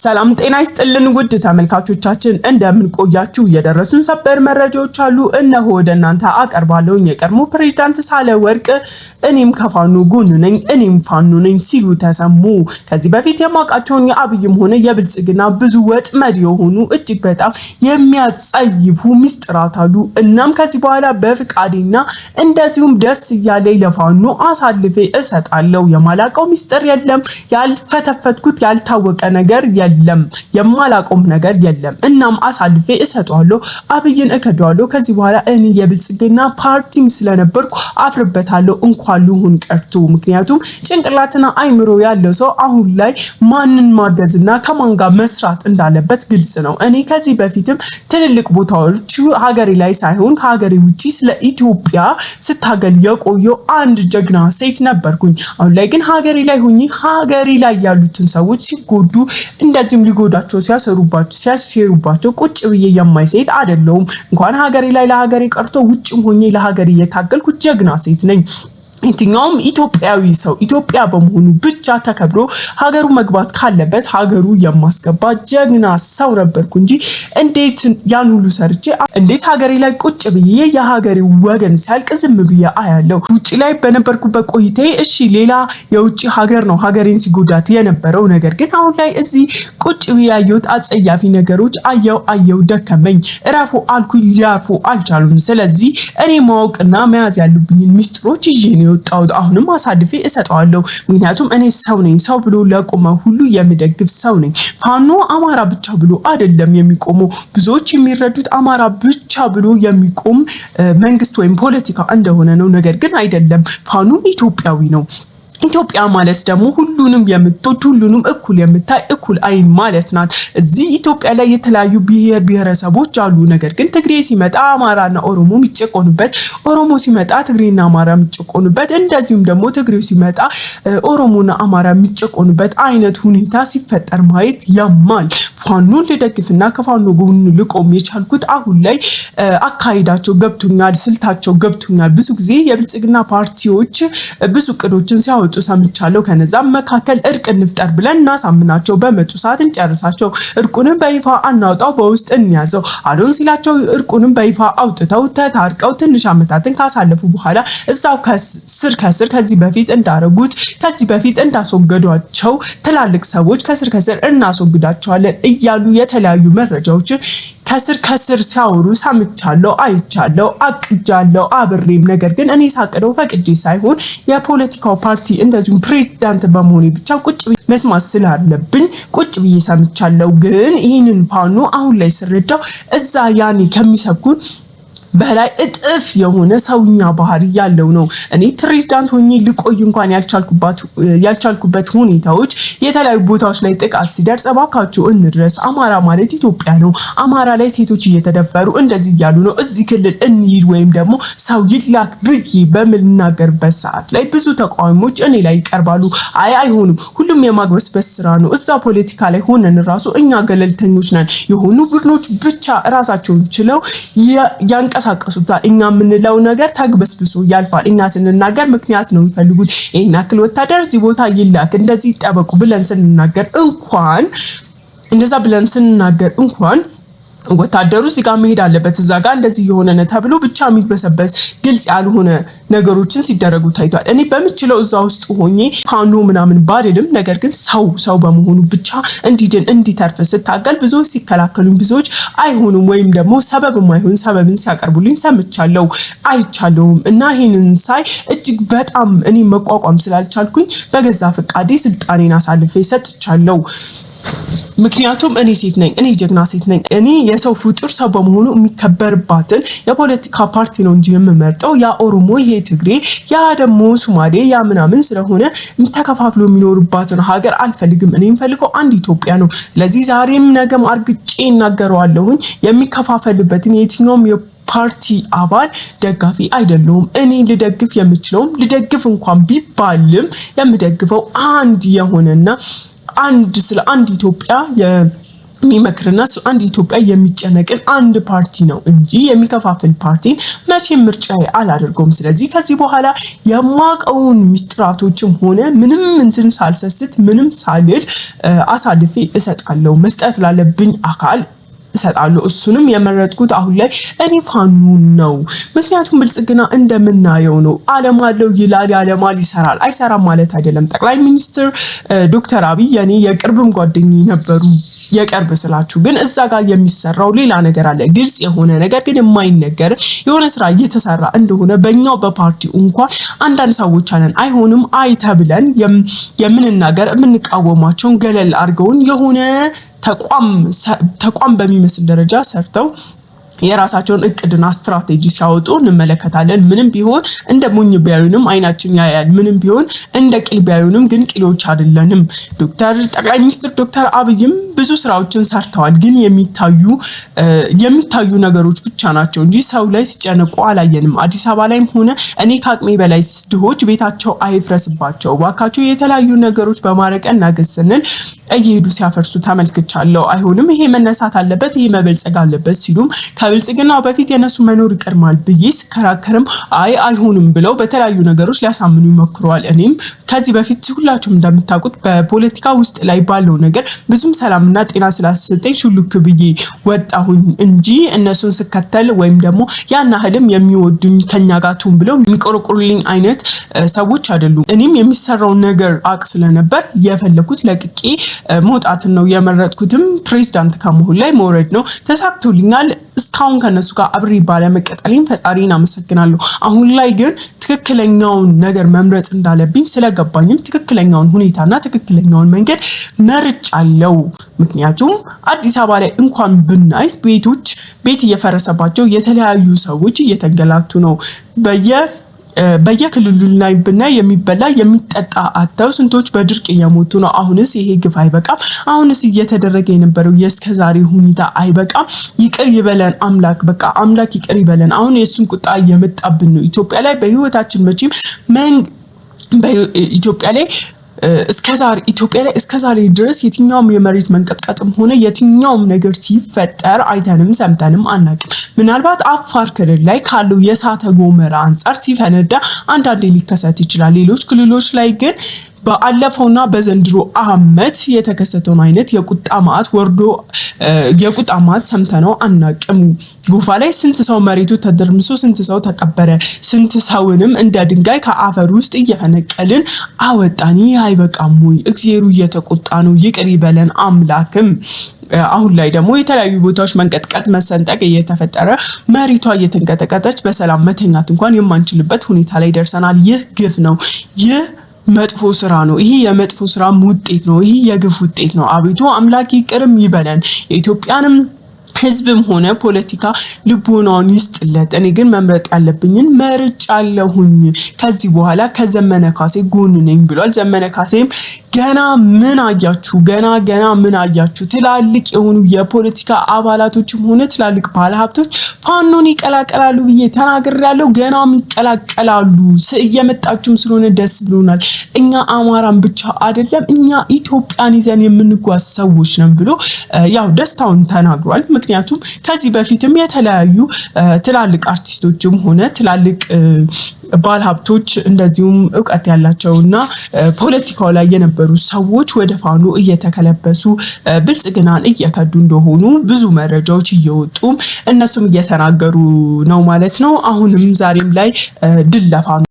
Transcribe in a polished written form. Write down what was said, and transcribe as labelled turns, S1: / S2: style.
S1: ሰላም ጤና ይስጥልን ውድ ተመልካቾቻችን፣ እንደምን ቆያችሁ? የደረሱን ሰበር መረጃዎች አሉ፣ እነሆ ወደ እናንተ አቀርባለሁ። የቀድሞ ፕሬዝዳንት ሳህለወርቅ እኔም ከፋኖ ጎን ነኝ፣ እኔም ፋኖ ነኝ ሲሉ ተሰሙ። ከዚህ በፊት የማውቃቸውን የአብይም ሆነ የብልጽግና ብዙ ወጥመድ የሆኑ እጅግ በጣም የሚያጸይፉ ሚስጥራት አሉ። እናም ከዚህ በኋላ በፍቃዴና እንደዚሁም ደስ እያለኝ ለፋኖ አሳልፌ እሰጣለሁ። የማላውቀው ሚስጥር የለም፣ ያልፈተፈትኩት ያልታወቀ ነገር የለም፣ የማላቆም ነገር የለም። እናም አሳልፌ እሰጠዋለሁ፣ አብይን እከደዋለሁ። ከዚህ በኋላ እኔ የብልጽግና ፓርቲም ስለነበርኩ አፍርበታለሁ እንኳን ልሁን ቀርቶ። ምክንያቱም ጭንቅላትና አይምሮ ያለው ሰው አሁን ላይ ማንን ማገዝና ከማን ጋር መስራት እንዳለበት ግልጽ ነው። እኔ ከዚህ በፊትም ትልልቅ ቦታዎች ሀገሬ ላይ ሳይሆን ከሀገሬ ውጪ ስለ ኢትዮጵያ ስታገል የቆየው አንድ ጀግና ሴት ነበርኩኝ። አሁን ላይ ግን ሀገሬ ላይ ሆኜ ሀገሬ ላይ ያሉትን ሰዎች ሲጎዱ፣ እንደዚሁም ሊጎዳቸው ሲያሰሩባቸው ሲያሴሩባቸው ቁጭ ብዬ የማይ ሴት አይደለሁም። እንኳን ሀገሬ ላይ ለሀገሬ ቀርቶ ውጭም ሆኜ ለሀገሬ እየታገልኩ ጀግና ሴት ነኝ። የትኛውም ኢትዮጵያዊ ሰው ኢትዮጵያ በመሆኑ ብቻ ተከብሮ ሀገሩ መግባት ካለበት ሀገሩ የማስገባ ጀግና ሰው ነበርኩ እንጂ እንዴት ያን ሁሉ ሰርቼ እንዴት ሀገሬ ላይ ቁጭ ብዬ የሀገሬ ወገን ሲያልቅ ዝም ብዬ አያለሁ? ውጭ ላይ በነበርኩበት ቆይታዬ እሺ ሌላ የውጭ ሀገር ነው ሀገሬን ሲጎዳት የነበረው። ነገር ግን አሁን ላይ እዚህ ቁጭ ብዬ ያየሁት አጸያፊ ነገሮች አየው አየው ደከመኝ። እረፉ አልኩኝ፣ ሊያርፉ አልቻሉም። ስለዚህ እኔ ማወቅና መያዝ ያሉብኝን ሚስጥሮች ይዤ ነው የወጣሁት። አሁንም አሳልፌ እሰጠዋለሁ። ምክንያቱም እኔ ሰው ነኝ። ሰው ብሎ ለቆመ ሁሉ የምደግፍ ሰው ነኝ። ፋኖ አማራ ብቻ ብሎ አይደለም የሚቆመው። ብዙዎች የሚረዱት አማራ ብቻ ብሎ የሚቆም መንግስት ወይም ፖለቲካ እንደሆነ ነው። ነገር ግን አይደለም። ፋኖ ኢትዮጵያዊ ነው። ኢትዮጵያ ማለት ደግሞ ሁሉንም የምትወድ፣ ሁሉንም እኩል የምታይ፣ እኩል አይን ማለት ናት። እዚህ ኢትዮጵያ ላይ የተለያዩ ብሔር ብሔረሰቦች አሉ። ነገር ግን ትግሬ ሲመጣ አማራና ኦሮሞ የሚጨቆኑበት፣ ኦሮሞ ሲመጣ ትግሬና አማራ የሚጨቆኑበት፣ እንደዚሁም ደግሞ ትግሬው ሲመጣ ኦሮሞና አማራ የሚጨቆኑበት አይነት ሁኔታ ሲፈጠር ማየት ያማል። ፋኖን ልደግፍና ከፋኖ ጎን ልቆም የቻልኩት አሁን ላይ አካሄዳቸው ገብቶኛል፣ ስልታቸው ገብቶኛል። ብዙ ጊዜ የብልጽግና ፓርቲዎች ብዙ እቅዶችን ሲያወጡ ሰምቻለሁ። ከነዛም መካከል እርቅ እንፍጠር ብለን እናሳምናቸው፣ በመጡ ሰዓት እንጨርሳቸው፣ እርቁንም በይፋ አናውጣው፣ በውስጥ እንያዘው አሉን ሲላቸው እርቁንም በይፋ አውጥተው ተታርቀው ትንሽ ዓመታትን ካሳለፉ በኋላ እዛው ከስር ከስር ከዚህ በፊት እንዳረጉት፣ ከዚህ በፊት እንዳስወገዷቸው ትላልቅ ሰዎች ከስር ከስር እናስወግዳቸዋለን እያሉ የተለያዩ መረጃዎችን ከስር ከስር ሲያወሩ ሰምቻለሁ፣ አይቻለሁ፣ አቅጃለሁ አብሬም። ነገር ግን እኔ ሳቅደው ፈቅጄ ሳይሆን የፖለቲካው ፓርቲ እንደዚሁም ፕሬዝዳንት በመሆኔ ብቻ ቁጭ መስማት ስላለብኝ ቁጭ ብዬ ሰምቻለሁ። ግን ይህንን ፋኖ አሁን ላይ ስረዳው እዛ ያኔ ከሚሰብኩን በላይ እጥፍ የሆነ ሰውኛ ባህሪ ያለው ነው። እኔ ፕሬዝዳንት ሆኜ ልቆይ እንኳን ያልቻልኩበት ሁኔታዎች የተለያዩ ቦታዎች ላይ ጥቃት ሲደርስ እባካችሁ እንድረስ፣ አማራ ማለት ኢትዮጵያ ነው፣ አማራ ላይ ሴቶች እየተደፈሩ እንደዚህ እያሉ ነው፣ እዚህ ክልል እንሂድ ወይም ደግሞ ሰው ይላክ ብዬ በምናገርበት ሰዓት ላይ ብዙ ተቃዋሚዎች እኔ ላይ ይቀርባሉ። አይ አይሆንም፣ ሁሉም የማግበስበስ ስራ ነው። እዛ ፖለቲካ ላይ ሆነን ራሱ እኛ ገለልተኞች ነን። የሆኑ ቡድኖች ብቻ ራሳቸውን ችለው ያንቀሳቀሱታል። እኛ የምንለው ነገር ተግበስብሶ ያልፋል። እኛ ስንናገር ምክንያት ነው የሚፈልጉት። ይሄን ያክል ወታደር እዚህ ቦታ ይላክ፣ እንደዚህ ይጠበቁ ብለን ስንናገር እንኳን፣ እንደዛ ብለን ስንናገር እንኳን ወታደሩ እዚህ ጋር መሄድ አለበት፣ እዛ ጋር እንደዚህ የሆነ ነው ተብሎ ብቻ የሚበሰበስ ግልጽ ያልሆነ ነገሮችን ሲደረጉ ታይቷል። እኔ በምችለው እዛ ውስጥ ሆኜ ፋኖ ምናምን ባልልም፣ ነገር ግን ሰው ሰው በመሆኑ ብቻ እንዲድን እንዲተርፍ ስታገል ብዙዎች ሲከላከሉኝ፣ ብዙዎች አይሆኑም ወይም ደግሞ ሰበብ የማይሆን ሰበብን ሲያቀርቡልኝ ሰምቻለሁ፣ አይቻለሁም። እና ይህንን ሳይ እጅግ በጣም እኔ መቋቋም ስላልቻልኩኝ በገዛ ፈቃዴ ስልጣኔን አሳልፌ ሰጥቻለሁ። ምክንያቱም እኔ ሴት ነኝ፣ እኔ ጀግና ሴት ነኝ። እኔ የሰው ፍጡር ሰው በመሆኑ የሚከበርባትን የፖለቲካ ፓርቲ ነው እንጂ የምመርጠው ያ ኦሮሞ፣ ይሄ ትግሬ፣ ያ ደግሞ ሱማሌ፣ ያ ምናምን ስለሆነ ተከፋፍሎ የሚኖርባትን ሀገር አልፈልግም። እኔ የምፈልገው አንድ ኢትዮጵያ ነው። ስለዚህ ዛሬም ነገም አርግጬ እናገረዋለሁኝ፣ የሚከፋፈልበትን የትኛውም ፓርቲ አባል ደጋፊ አይደለሁም። እኔ ልደግፍ የምችለውም ልደግፍ እንኳን ቢባልም የምደግፈው አንድ የሆነና አንድ ስለ አንድ ኢትዮጵያ የሚመክርና ስለ አንድ ኢትዮጵያ የሚጨነቅን አንድ ፓርቲ ነው እንጂ የሚከፋፍል ፓርቲን መቼም ምርጫዬ አላደርገውም። ስለዚህ ከዚህ በኋላ የማውቀውን ሚስጥራቶችም ሆነ ምንም እንትን ሳልሰስት ምንም ሳልል አሳልፌ እሰጣለሁ። መስጠት ላለብኝ አካል እሰጣለሁ። እሱንም የመረጥኩት አሁን ላይ እኔ ፋኖን ነው። ምክንያቱም ብልጽግና እንደምናየው ነው። አለማለው ይላል፣ ያለማል፣ ይሰራል። አይሰራም ማለት አይደለም። ጠቅላይ ሚኒስትር ዶክተር አብይ የኔ የቅርብም ጓደኛዬ ነበሩ። የቅርብ ስላችሁ ግን እዛ ጋር የሚሰራው ሌላ ነገር አለ። ግልጽ የሆነ ነገር ግን የማይነገር የሆነ ስራ እየተሰራ እንደሆነ በእኛው በፓርቲው እንኳን አንዳንድ ሰዎች አለን አይሆንም አይ ተብለን የምንናገር የምንቃወማቸውን ገለል አድርገውን የሆነ ተቋም በሚመስል ደረጃ ሰርተው የራሳቸውን እቅድና ስትራቴጂ ሲያወጡ እንመለከታለን። ምንም ቢሆን እንደ ሞኝ ቢያዩንም አይናችን ያያል። ምንም ቢሆን እንደ ቂል ቢያዩንም ግን ቂሎች አይደለንም። ዶክተር ጠቅላይ ሚኒስትር ዶክተር አብይም ብዙ ስራዎችን ሰርተዋል። ግን የሚታዩ ነገሮች ብቻ ናቸው እንጂ ሰው ላይ ሲጨነቁ አላየንም። አዲስ አበባ ላይም ሆነ እኔ ከአቅሜ በላይ ድሆች ቤታቸው አይፍረስባቸው ባካቸው የተለያዩ ነገሮች በማረቀ እናግዝ ስንል እየሄዱ ሲያፈርሱ ተመልክቻለሁ። አይሆንም፣ ይሄ መነሳት አለበት፣ ይሄ መበልጸግ አለበት ሲሉም ከብልጽግናው በፊት የነሱ መኖር ይቀድማል ብዬ ስከራከርም አይ አይሆንም ብለው በተለያዩ ነገሮች ሊያሳምኑ ይሞክረዋል። እኔም ከዚህ በፊት ሁላችሁም እንደምታውቁት በፖለቲካ ውስጥ ላይ ባለው ነገር ብዙም ሰላምና ጤና ስላልሰጠኝ ሹልክ ብዬ ወጣሁኝ እንጂ እነሱን ስከተል ወይም ደግሞ ያን ያህልም የሚወዱኝ ከኛ ጋር ቱን ብለው የሚቆረቁሩልኝ አይነት ሰዎች አይደሉም። እኔም የሚሰራውን ነገር አቅ ስለነበር የፈለኩት ለቅቄ መውጣትን ነው የመረጥኩትም። ፕሬዚዳንት ከመሆን ላይ መውረድ ነው። ተሳክቶልኛል። እስካሁን ከነሱ ጋር አብሬ ባለመቀጠሌም ፈጣሪን አመሰግናለሁ። አሁን ላይ ግን ትክክለኛውን ነገር መምረጥ እንዳለብኝ ስለገባኝም ትክክለኛውን ሁኔታና ትክክለኛውን መንገድ መርጫለሁ። ምክንያቱም አዲስ አበባ ላይ እንኳን ብናይ ቤቶች ቤት እየፈረሰባቸው የተለያዩ ሰዎች እየተንገላቱ ነው። በየክልሉ ላይ ብናይ የሚበላ የሚጠጣ አጥተው ስንቶች በድርቅ እየሞቱ ነው። አሁንስ ይሄ ግፍ አይበቃም? አሁንስ እየተደረገ የነበረው የእስከዛሬ ሁኔታ አይበቃም? ይቅር ይበለን አምላክ፣ በቃ አምላክ ይቅር ይበለን። አሁን የእሱን ቁጣ እየመጣብን ነው። ኢትዮጵያ ላይ በህይወታችን መቼም ኢትዮጵያ ላይ እስከዛሬ ኢትዮጵያ ላይ እስከዛሬ ድረስ የትኛውም የመሬት መንቀጥቀጥም ሆነ የትኛውም ነገር ሲፈጠር አይተንም ሰምተንም አናውቅም። ምናልባት አፋር ክልል ላይ ካለው የእሳተ ገሞራ አንጻር ሲፈነዳ አንዳንዴ ሊከሰት ይችላል። ሌሎች ክልሎች ላይ ግን በአለፈውና በዘንድሮ አመት የተከሰተውን አይነት የቁጣ መዓት ወርዶ የቁጣ መዓት ሰምተነው አናውቅም። ጎፋ ላይ ስንት ሰው መሬቱ ተደርምሶ ስንት ሰው ተቀበረ። ስንት ሰውንም እንደ ድንጋይ ከአፈር ውስጥ እየፈነቀልን አወጣን። ይህ አይበቃም ወይ? እግዜሩ እየተቆጣ ነው። ይቅር ይበለን አምላክም። አሁን ላይ ደግሞ የተለያዩ ቦታዎች መንቀጥቀጥ፣ መሰንጠቅ እየተፈጠረ መሬቷ እየተንቀጠቀጠች በሰላም መተኛት እንኳን የማንችልበት ሁኔታ ላይ ደርሰናል። ይህ ግፍ ነው። ይህ መጥፎ ስራ ነው። ይሄ የመጥፎ ስራ ውጤት ነው። ይሄ የግፍ ውጤት ነው። አቤቱ አምላክ ይቅርም ይበለን። የኢትዮጵያንም ህዝብም ሆነ ፖለቲካ ልቦናውን ይስጥለት። እኔ ግን መምረጥ ያለብኝን መርጫለሁኝ። ከዚህ በኋላ ከዘመነ ካሴ ጎን ነኝ ብሏል። ዘመነ ካሴም ገና ምን አያችሁ፣ ገና ገና ምን አያችሁ፣ ትላልቅ የሆኑ የፖለቲካ አባላቶችም ሆነ ትላልቅ ባለሀብቶች ፋኖን ይቀላቀላሉ ብዬ ተናግሬያለሁ። ገናም ይቀላቀላሉ። እየመጣችሁም ስለሆነ ደስ ብሎናል። እኛ አማራን ብቻ አይደለም እኛ ኢትዮጵያን ይዘን የምንጓዝ ሰዎች ነን ብሎ ያው ደስታውን ተናግሯል። ምክንያቱም ከዚህ በፊትም የተለያዩ ትላልቅ አርቲስቶችም ሆነ ትላልቅ ባለሀብቶች እንደዚሁም እውቀት ያላቸው እና ፖለቲካው ላይ የነበሩ ሰዎች ወደ ፋኖ እየተከለበሱ ብልጽግናን እየከዱ እንደሆኑ ብዙ መረጃዎች እየወጡ እነሱም እየተናገሩ ነው ማለት ነው። አሁንም ዛሬም ላይ ድል ለፋኖ።